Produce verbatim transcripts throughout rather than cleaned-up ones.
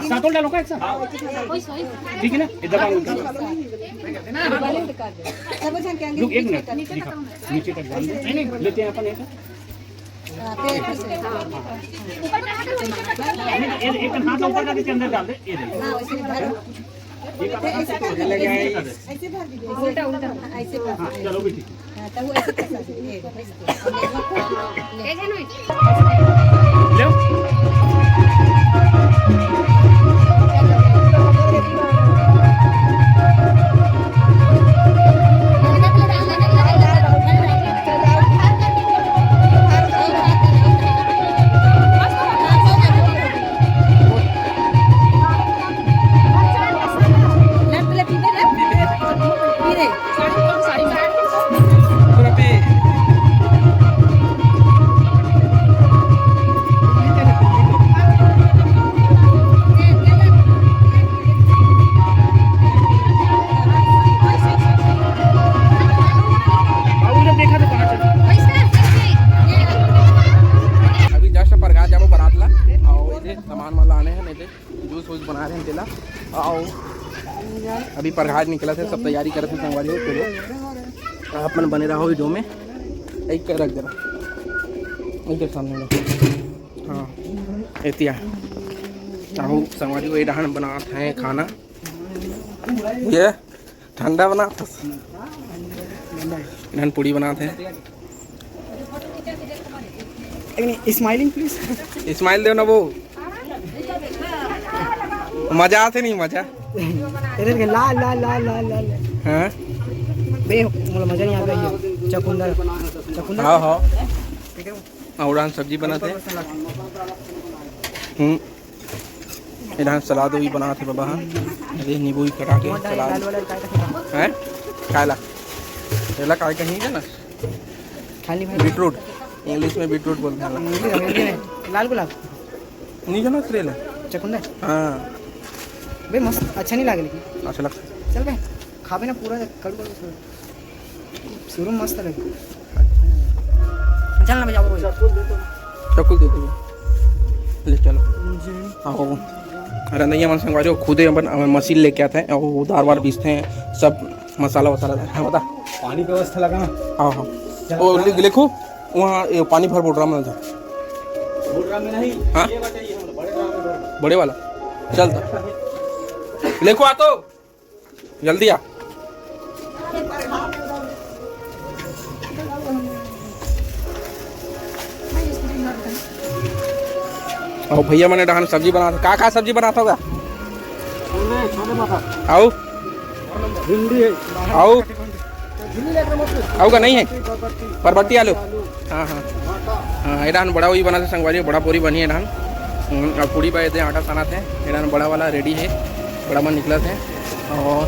सातों डालो का एक साथ? ठीक है ना, इधर आओ। रुक, एक मिनट, दिखा, नीचे तक जान दो। नहीं, नहीं, लेते हैं अपन ऐसा। नहीं, एक, एक हाथ ऊपर करके अंदर डाल दे, ये देखो। ये कहाँ से तो हो जाएगा, ये कर दे। ऐसे भर दीजिए, उल्टा, उल्टा। हाँ, ऐसे भर दीजिए। चलो भी ठीक है। हाँ, तो वो ऐसे कर सकते हैं। ये, ले। अभी जस्ट परघाय जाबो बारात ला, अउ ये सामान मन लाने हे, नहीं ते जूस वूस बना रहे हैं तेला। अउ अभी परघाय निकलत हे, सब तैयारी करत हे संगवारी हो। चलो, आप मन बने रहो वीडियो में। एक कर रख जरा, एक कर सामने में। हाँ, एतिया। अउ संगवारी हो, ये डहान बनात हे खाना। ये ठंडा बनात हस। इन्हन पूड़ी बनात हे। नहीं, smiling please। Smile देव ना वो। मजा आथे नहीं मजा? अरे ला, ला, ला, ला, ला, ला। हाँ? बे, मोला मजा नहीं आ रहा है। चकुंदर, चकुंदर। हाँ, हाँ। ठीक है। हाँ, उड़ान सब्जी बनात हे। हम्म। इधर सलाद भी बनात हे बाबा, हाँ। अरे नींबू भी कटा के सलाद। हैं? काय ला? एला काय कहीं है ना? खाली भाई। Beetroot। English में beetroot बोलते हैं। English में, English में। लाल गुलाब। नहीं जाना तेरे ला? चकुंदर? हाँ। बे मस्त, अच्छा नहीं लगे लेकिन। अच्छा लगता है। चल बे, खाबे ना पूरा कड़ू कड़ू। शुरू में मस्त लगे। चल ना बजाओ भाई। चक्कू दे दो। ले चलो। आओ। रंधइया मन संगवारी हो, खुदे अपन, अपन मशीन लेके आथे, अउ वो दार वार पीसथे, सब मसाला वसाला, हाँ, बता। पानी की व्यवस्था लगा ना। हाँ, हाँ। चल। ओ, लिख, लिखो, वहाँ ये पानी भर बोल रहा मैं उधर। बोल रहा मैं नहीं, हाँ? ये बताइए हम बड़े ड्राम में भर। बड़े वाला। चल तो। लिखो आ तो। जल्दी आ। अउ भैया मने डहान सब्जी बनात हे। का, का सब्जी बनात होगा? छोले, छोले मटर। अउ? भिंडी है। अउ? भिंडी लेकर मत। अउ का नहीं है? बरबट्टी। बरबट्टी आलू। हाँ, हाँ। हाँ, ए डहान बड़ा वही बनात हे संगवारी, बड़ा पूरी बनी हे ए डहान। हम्म, अब पूरी बा, एदे आटा सानत हे, ए डहान बड़ा वाला ready हे, बड़ा मन निकलत हे। अउ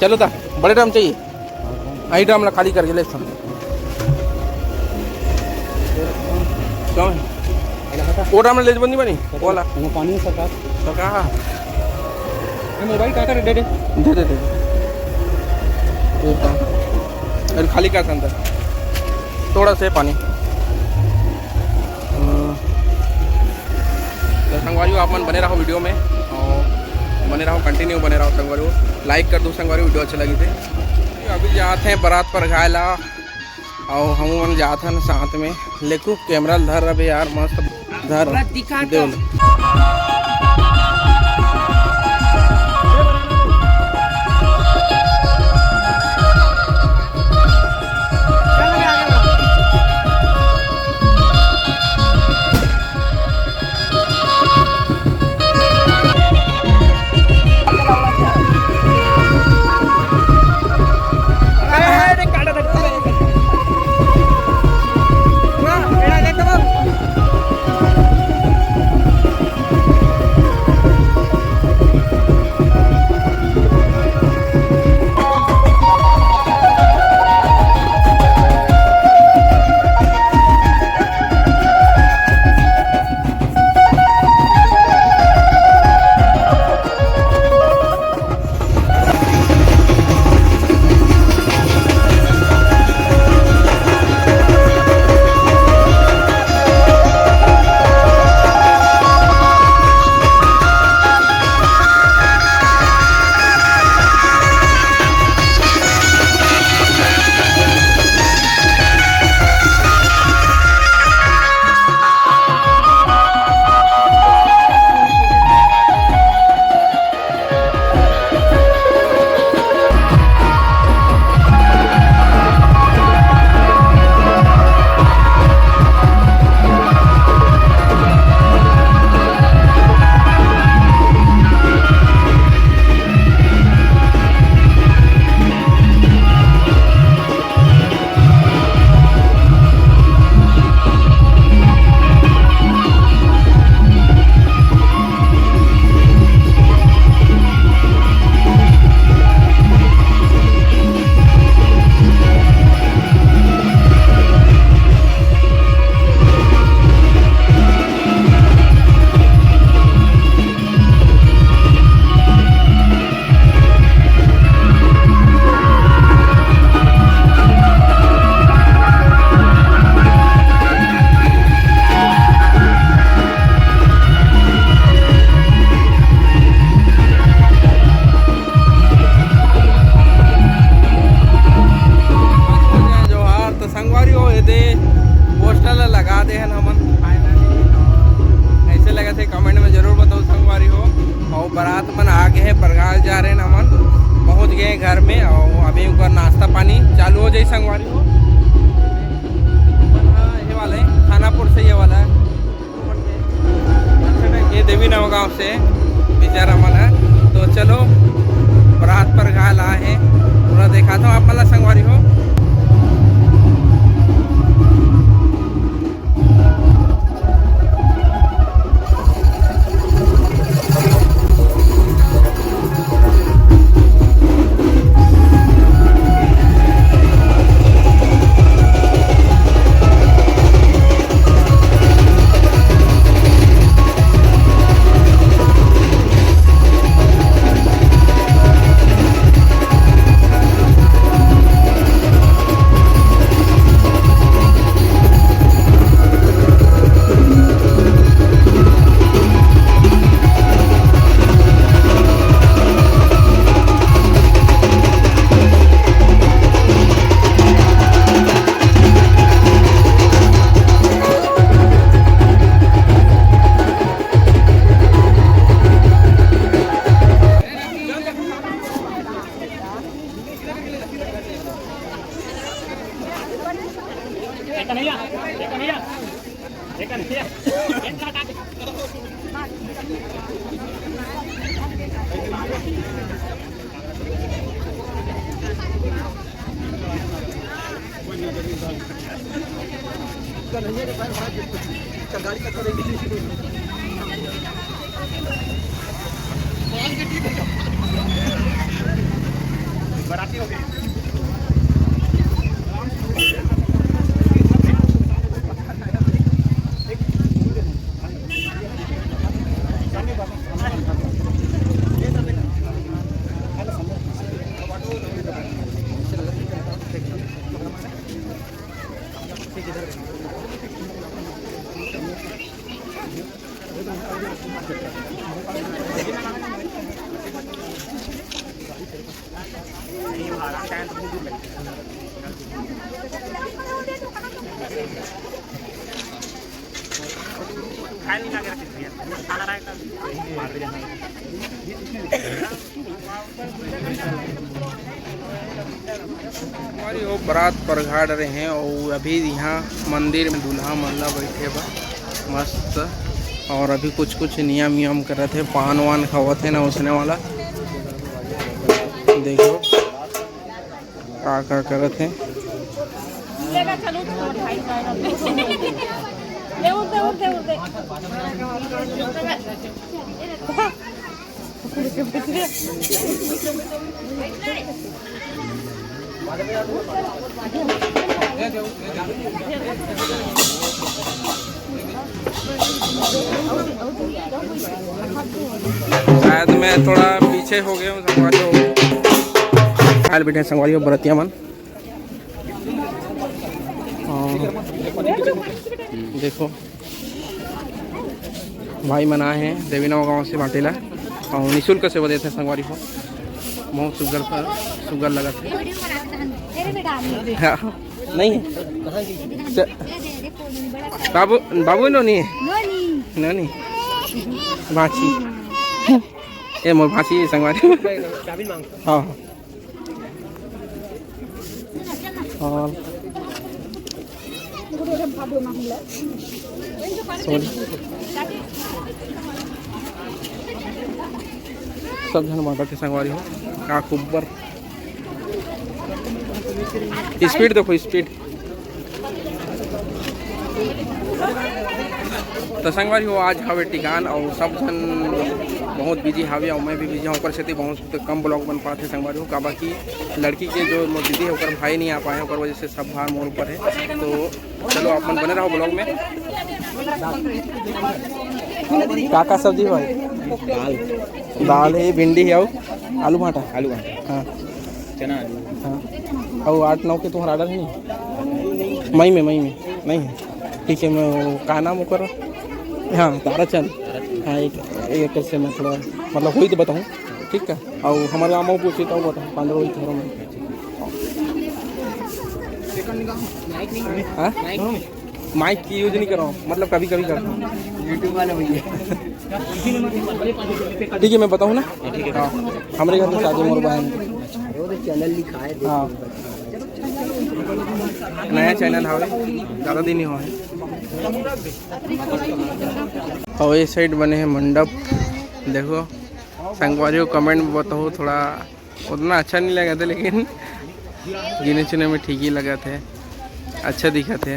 चलो ता, बड़े ड्राम चाहिए? हाँ, ए ड्राम ला खाली करके ले सब। कौन? वो ड्राम ले बंदी बनी? वो वाला? वो पानी है सरकार। सरकार, हाँ। ये मोबाइल का करे? दे दे। दे दे, दे दे। ये पानी। अरे खाली का अंदर? थोड़ा से पानी। हम्म। तो संगवारी हो, आप मन बने रहो वीडियो में अउ बने रहो, continue बने रहो संगवारी हो। Like कर दो संगवारी हो, वीडियो अच्छा लगी थे। अभी जात हे बारात परघाय ला। अउ हमू मन जात हन साथ में। लेकू कैमरा ल धर रबे यार, मस्त धर। पूरा दिखा दे तो। घर में, और अभी उनका नाश्ता पानी चालू हो जाए संगवारी हो। हाँ, ये वाला है, खानापुर से ये वाला है। अच्छा, ये देवी नवगांव से बेचारा मन है। तो चलो, बरात पर घाल आए हैं, पूरा दिखाता हूँ आप वाला संगवारी हो। हमारी वो बरात परघाड़ रहे हैं और अभी यहाँ मंदिर में दूल्हा मल्ला बैठे बा मस्त। और अभी कुछ कुछ नियम नियम करत हे, पान वान खावत हे ना, उसने वाला। देखो का का करत हे। शायद मैं थोड़ा पीछे हो गया हूँ संगवारी हो। आयल बैठे संगवारी हो बरतिया मन। और देखो भाई मन आए हैं देवी नवगांव से बांटेला और निःशुल्क सेवा देते हैं संगवारी हो। बहुत सुग्घर सा सुग्घर लगत है। हाँ, नहीं है। च-, बाबू, बाबू नोनी है। नोनी। भांची। ये मोर भांची है संगवारी। हाँ, हाँ। और sorry। सब झन बांटत हे संगवारी हो। का कुब्बर। स्पीड देखो, स्पीड। तो संगवारी हो, आज हवे टिकान और सब झन बहुत बिजी हवे और मैं भी बिजी हूँ। ओकर सेती बहुत कम ब्लॉग बन पाते संगवारी हो, काबर कि लड़की के जो मोर दीदी है ओकर भाई नहीं आ पाए, ओकर वजह से सब भार मोर ऊपर है। तो चलो आप मन बने रहो ब्लॉग में। का का सब्जी भाई? दाल। दाल है, भिंडी है और आलू भाटा। आलू भाटा। हाँ। चना आलू। हाँ। और आठ नौ के तुम्हारा ऑर्डर है नहीं? मई में, मई में नहीं है। ठीक है, मैं वो का नाम ओकर? हाँ, ताराचंद। हाँ, एक, एक से मैं थोड़ा मतलब हुई तो बताऊँ। ठीक है, और हमारे गाँव में पूछी तो बताऊँ, पांडव हुई थोड़ा मैं। हाँ? माइक की यूज नहीं कर रहा हूँ, मतलब कभी कभी करता हूँ। YouTube वाला भैया। ठीक है, मैं बताऊँ ना। हाँ, ठीक है। हाँ, हमारे घर में शादी मोर बहन। चैनल लिखा है, हाँ। नया चैनल हवे, ज़्यादा दिन ही हुआ है। और ये साइड बने हैं मंडप। देखो संगवारी हो, कमेंट में बताओ, थोड़ा उतना अच्छा नहीं लगा था, लेकिन गिने चुने में ठीक ही लगा थे, अच्छा दिखा थे।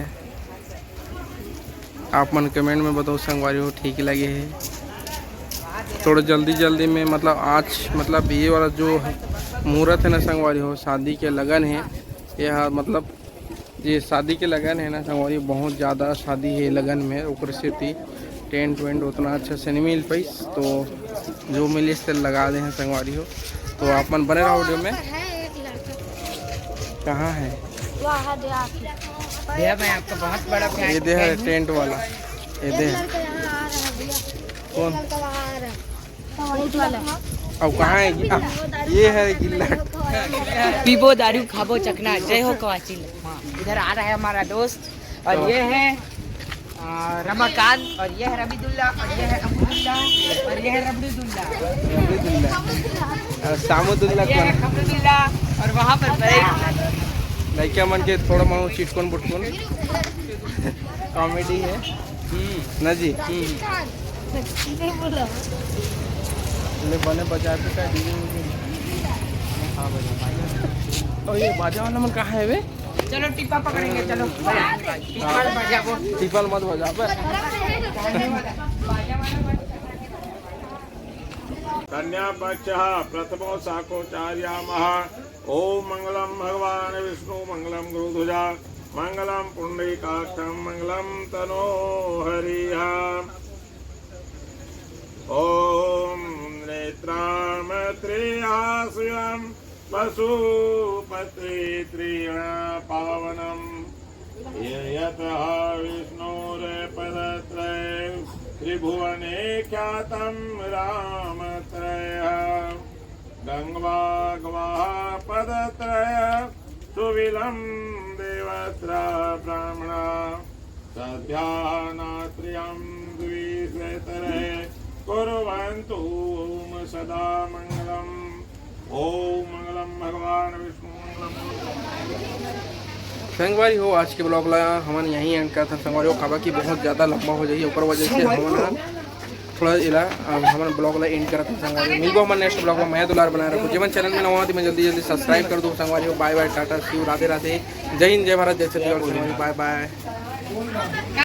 आप मन कमेंट में बताओ संगवारी हो, ठीक ही लगे है। थोड़ा जल्दी जल्दी में, मतलब आज, मतलब ये वाला जो मुहूर्त है ना संगवारी हो, शादी के लगन है, ये हा, मतलब ये शादी के लगन है ना संगवारी, बहुत ज़्यादा शादी है लगन में, ओकर सेती टेंट वेंट उतना अच्छा से नहीं मिल पाइस, तो जो मिलिस ते लगा दे हैं संगवारी हो। तो आप मन बने रहो वीडियो में। है एक लड़का। कहाँ है? वहाँ दे आके। भैया, मैं आपका बहुत बड़ा फैन ये दे है हूँ। टेंट वाला, ये दे एक है। लड़का यहाँ आ रहा है भैया। कौन? एक लड़का वहाँ आ रहा है। कोट वाला। अब कहाँ है? आ, ये है गिल्ला। पीबो दारू खाबो चखना, जय हो कवाचिल। इधर आ रहा है हमारा दोस्त और ये है आ, रमाकांत और ये है रबीदुल्ला और ये है अबुदुल्ला और ये है रबड़ीदुल्ला। रबड़ीदुल्ला। आ, सामुदुल्ला ये है कौन? खमरुदुल्ला। और वहाँ पर बड़े लड़किया मन के थोड़ा माहौल चिटकुन बुटकुन कॉमेडी है। हम्म। ना जी? हम्म। ले बने बजा के का डीजे वीजे। हाँ, बजा, बजा। ओ, ये बाजा वाला मन कहाँ है बे? चलो, टिप्पा पकड़ेंगे, चलो। टिप्पा मत बजा बे। कन्या पक्षः प्रथमो शाखो चार्यामः। ओम मंगलम भगवान विष्णु, मंगलम गुरुध्वजा, मंगलम पुंडरीकाक्षम, मंगलम तनो हरिः। ओम नेत्राम त्रियासुयम पशुपति त्रिगण पावनम। ये यतः विष्णोरे पदत्रये त्रिभुवने ख्यातं रामत्रयः। गङ्गा गवाः पदत्रय सुविलं देवत्र ब्राह्मणा। सद्याः नात्रियं द्विषेतरे कुर्वन्तु सदा मङ्गलम्। ओम मंगलम भगवान विष्णु मंगलम। संगवारी हो, आज के ब्लॉग ला हमन यहीं एंड करथन संगवारी हो, काबर कि बहुत ज़्यादा लंबा हो जाही, ओकर वजह से हमन ह थोड़ा एला, अ, हमन ब्लॉग ला एंड करथन संगवारी हो। मिलबो हमन नेक्स्ट ब्लॉग में, मया दुलार बनाए रखो। जेमन चैनल में नवा हो, तेमन जल्दी जल्दी सब्सक्राइब कर दो संगवारी हो। बाय बाय, टाटा, सी यू, राधे राधे, जय हिंद, जय भारत, जय छत्तीसगढ़ संगवारी, बाय बाय।